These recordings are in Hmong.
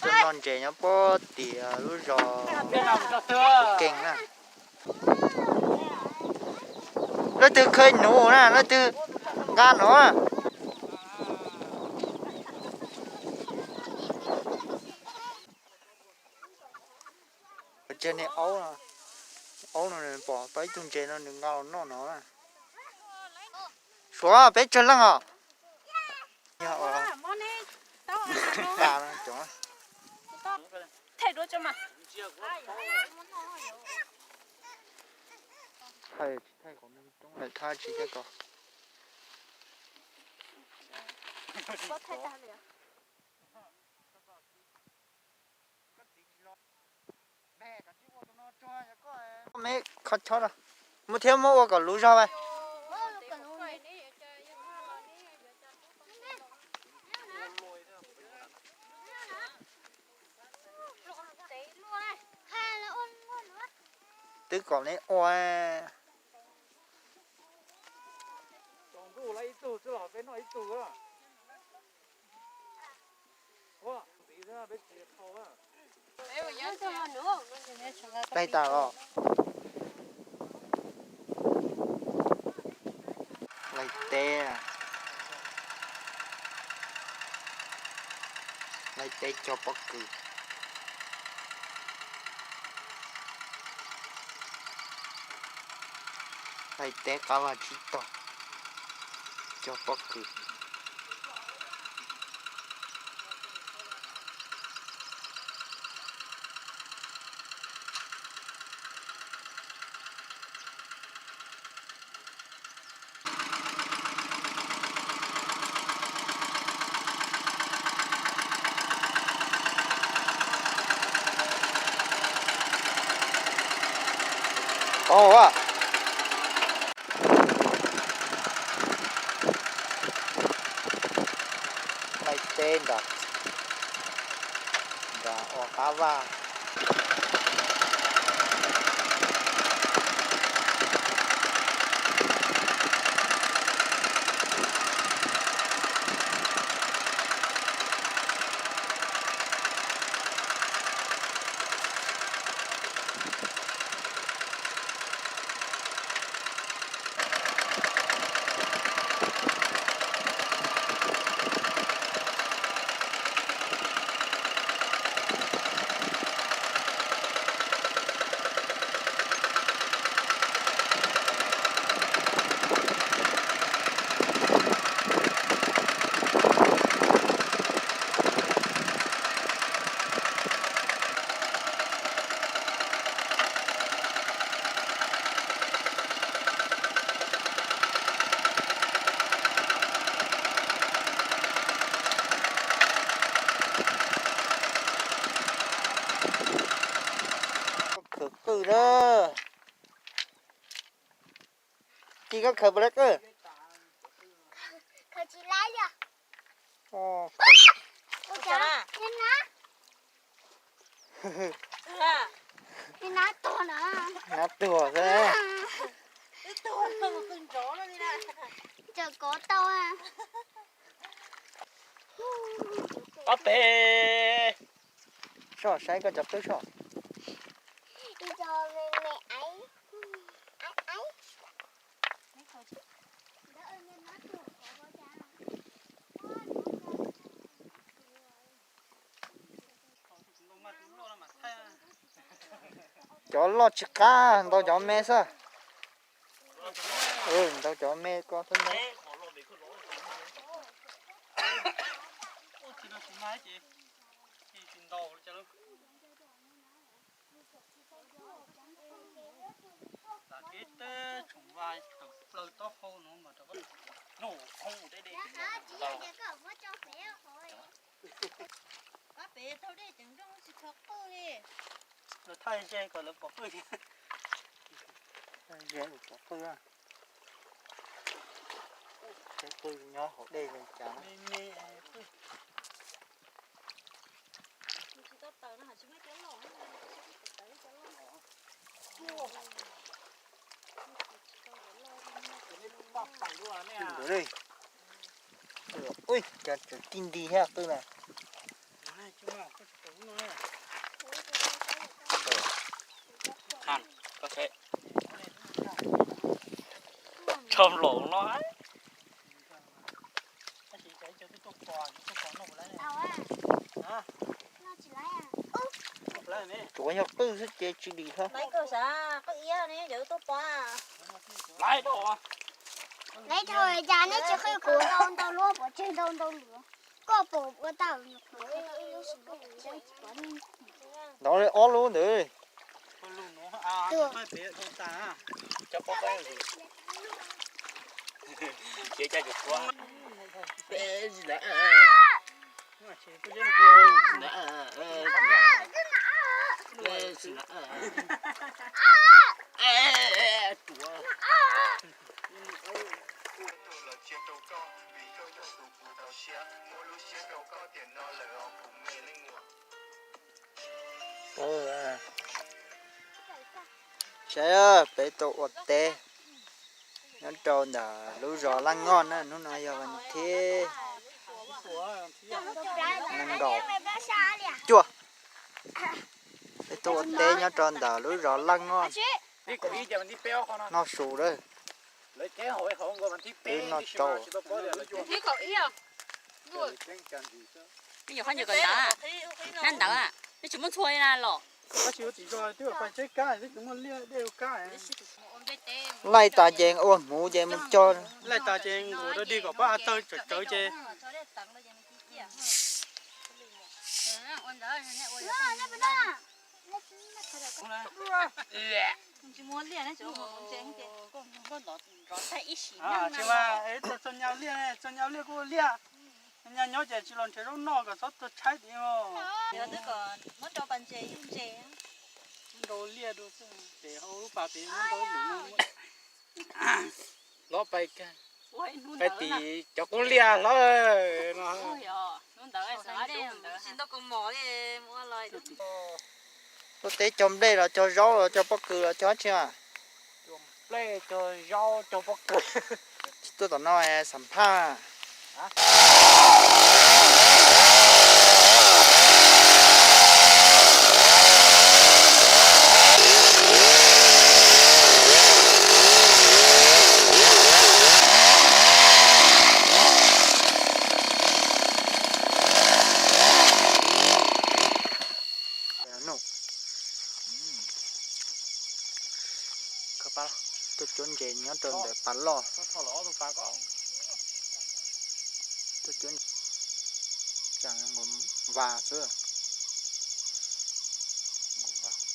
Tuaj noj ntses nyob puag tim lub zos Kees na. Leej twg khaws nuv na, leej twg nqa nuv na. Cog niag aub, aub no nws pom tau ib tug ntses no nws nqa los noj no na. Suav peb tsawg leej os? Thaij tsis thaij qhov neeg coob lawm thab tsis tau ko. Me kho chob no, muab thiab muab ua kom luv zog mas. Twb kom neb ua. Tsaus ntuj lawm ib tug xwb los peb noj ib tug. Daig tas los. Laij teb, laij teb cog pob kws. Laij teb qab vaj tsib taug cog pob kws. Tau a. Laij teb nrog, nrog ua qab vaj. Khaws qwj na. Ci koj khaws puas laib qwj? Khaws tsis laib li. Nab tuag xwb. Tseem kov tau. Ob peb. Soj saib koj cov qwj soj. Cov loj tsis qab, ntau cov me xwb. Ntau cov me ko xwb na. Pab pem taug dej ceev nrooj tsis khaws qwj li. Lawv thaij ze kom lawv pom qwj thiab. Thaij ze pom qwj. Thaij qwj nyob hauv dej li cas na. Ui, cas tseem tij nti thiab qwj na. Koj saib, rho nplaum no. Tsuav yog qwj xwb ces tsis dim thiab. Laiv dhau cas neb tsis qhwv kuv ntau ntau luaj pov tseg ntau ntau lwm. Koj pom ua tau. Ntov li ob lub ntawd. Saib, peb tuaj ua teb nyob rau ntawm lub zos Laj Ngoj na, hnub no yog vas thib nees nkaum cuaj. Peb tuaj ua teb nyob rau ntawm lub zos Laj Ngoj, noj su lawm, twb noj tsau. Neb tsis muab ntxhua li na los? Laij tas ces ua hmuv ces mus cog. Laij tas ces nqus rau dig kom pab av tawg tsawv tsawv ces. Tsis mas txog nyab liaj, txog nyab liaj kuj ua liaj. Nyab nyob ces tsis los nrhiav zaub noj kom txhob tuag tshaib tid. Rau liaj rau xwb, ces hauv lub pas pem muab rau lwm no. Los pais, pais tim cov qub liaj hlob no. Tuaj teb cog nplej los cog zaub los cog pob kws los cog dab tsi? Nplej cog zaub cog pob kws. Tsis tuaj tom no xam phaj. Tuaj cuab ntses nyob rau ntawm pas loj. Tuaj cuab, cas nqus vas xwb.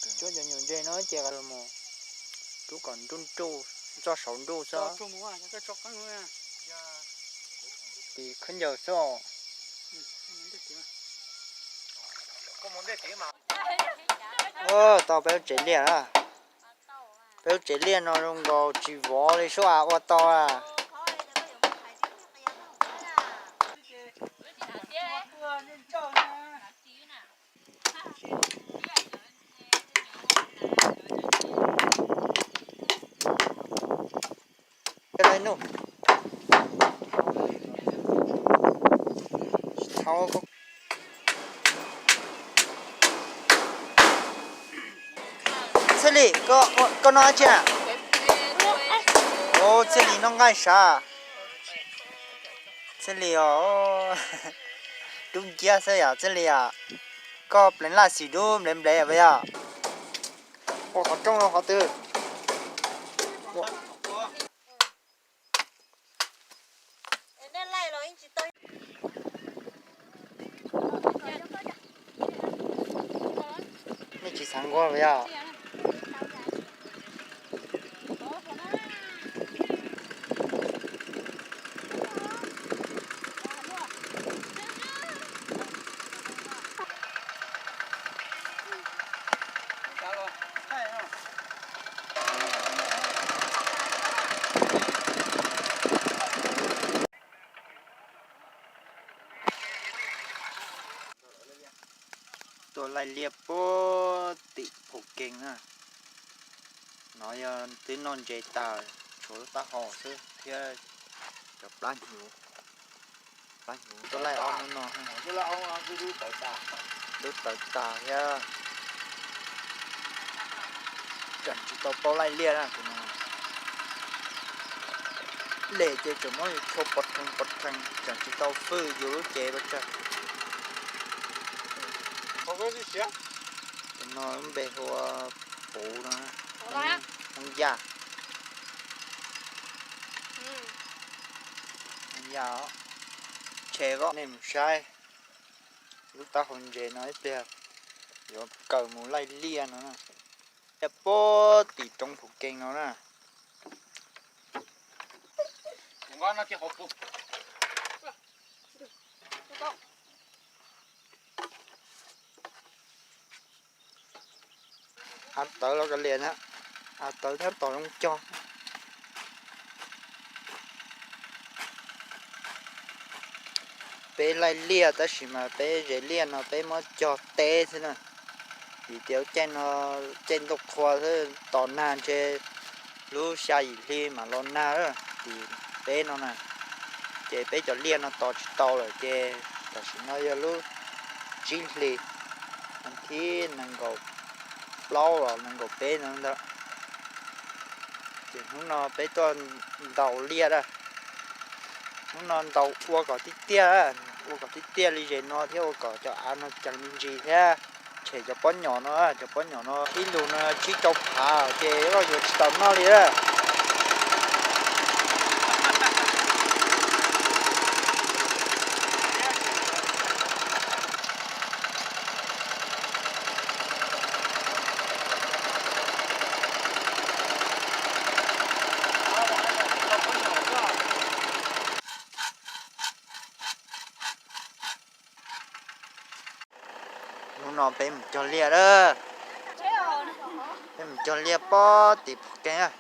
Cuab cov nyuam ntses no ces mus rub kom nruj nruj, txoj saud nruj xwb. Tis khaub ncaws xwb os. Tau peb lub tsev liaj na. Peb lub tsev liaj no zoo nkaus tsis vov li sub as ua tau a. Txhiaj Lis, koj noj dab tsi? Txhiaj Lis noj nqaij sav. Txhiaj Lis os, dub nciab xwb yom Txhiaj Lis os. Koj pleev laj xim dub nplev nplev puas yog? Ua qhov rooj qhov twg? Nej tsis xav nquag los yog? Tuaj laij liaj puag tim Phoo Kees na. No yog twb noj ntses tas, tshuav lub taub hau xwb thiab cov plab hnyuv. Plab hnyuv tuaj laij ob hnub no. Twb tawv tas thiab, tseem tsis tau paub laij liaj na tus no. Les ces tseem muab yus tshua pov rhees pov rhees, tseem tsis tau fwj yus lub cev pes tsawg. Tus no lub npe hu ua Puv no, Hmoob Yaj. Hmoob Yaj os. Tshe koj nej mus saib lub taub hau ntses no ib pliag, yuav kawm mus laij liaj no na. Liaj puag tim roob Phuv Kees no na. Av tawv los kav liam na, av tawv thiab tos zoo cog. Peb laij liaj tab sis mas peb zes liaj no peb muab cog teb xwb na. Vim tias caij no caij ntuj qhua xwb, tos nag ntshe lub xya yim hli mam los nag tim peb no na. Ces peb cov liaj no tos tsis tau lawm ces tam sim no yog lub tsib hlis, thib nees nkaum plaub los nees nkaum peb no ntag. Ces hnub no peb tuaj ntaus liaj a, hnub no ntaus ua kom tiaj tiaj, ua kom tiaj tiaj li zes no thiab ua kom cov av no ceev me ntsis thiab. Tshem cov pob nyom no, cov pob nyom no ib lus no tsib rau phav ces koj yuav tsis tau noj li a. Hnub no peb mus cog liaj a, peb mus cog liaj pob tim Phuv Kees.